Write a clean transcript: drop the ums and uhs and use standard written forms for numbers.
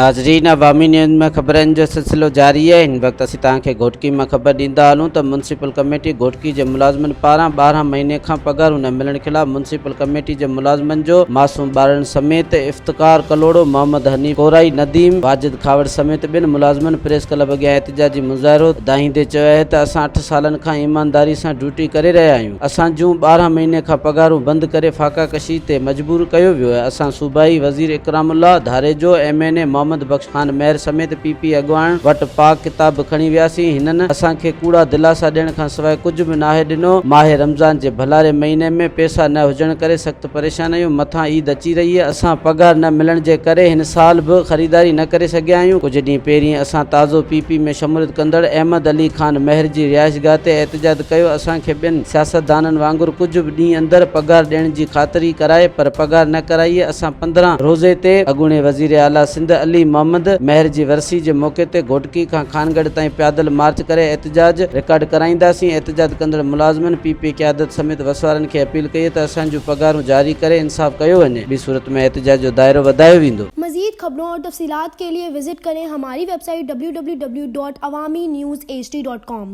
ناظرين عوامي نيوز ۾ خبرن جو سلسلو جاري آهي هن وقت اسين توهان کي گهوٽڪي مان خبر ڏيندا هلون ته ميونسپل ڪميٽي گهوٽڪي جي ملازمن پاران 12 مهيني کان پگهارون نه ملڻ خلاف ميونسپل ڪميٽي جي ملازمن جو معصوم ٻارڙن سميت افتخار ڪلهوڙو، محمد حنيف ڪورائي، نديم، واجد کهاوڙ سميت ٻين ملازمن پريس ڪلب اڳيان احتجاجي مظاهرو دانهيندي چيو آهي ته اسان اٺ سالن کان ايمانداري سان ڊيوٽي ڪري رهيا آهيون اسان جون 12 مهيني کان پگهارون بند ڪري فاقا ڪشي تي مجبور ڪيو ويو آهي اسان صوبائي وزير Ikram Ullah Dharejo, M N A Muhammad Bakhsh Khan Mahar سميت پي پي اڳواڻن وٽ پاڪ ڪتاب به کڻي وياسين، هنن اسان کي ڪوڙا دلاسا ڏيڻ کان سواء ڪجهه به ناهي ڏنو، ماهه رمضان جي ڀلاري مهيني ۾ پئسا نه هجڻ ڪري سخت پريشان آهيون، مٿان عيد اچي رهي آهي، اسان پگهار نه ملڻ جي ڪري هن سال به خريداري نه ڪري سگهيا آهيون، ڪجهه ڏينهن پهرين اسان تازو پي پي ۾ شموليت ڪندڙ احمد علي خان مهر جي رهائشگاهه تي احتجاج ڪيو، اسان کي ٻين سياستدانن وانگر ڪجهه به ڏينهن اندر پگهار ڏيڻ جي خاطري ڪرائي پر پگهار نه ڪرائي، اسان 15 روزي تي اڳوڻي وزير اعليٰ سنڌ علي محمد مهر جي ورسي جي موقعي تي گهوٽڪي کان خانڳڙهه تائين پيادل مارچ ڪري احتجاج رڪارڊ ڪرائينداسين، احتجاج ڪندڙ ملازمن پي پي قيادت سميت وسوارن کي اپيل ڪئي ته اسان جون پگهارون جاري ڪري انصاف ڪيو وڃي، ٻي صورت ۾ احتجاج جو دائرو وڌايو ويندو. مزيد خبرون اور تفصيلات کے لئے وزٽ ڪرين ھماري web site www.awamiNewsHD.com.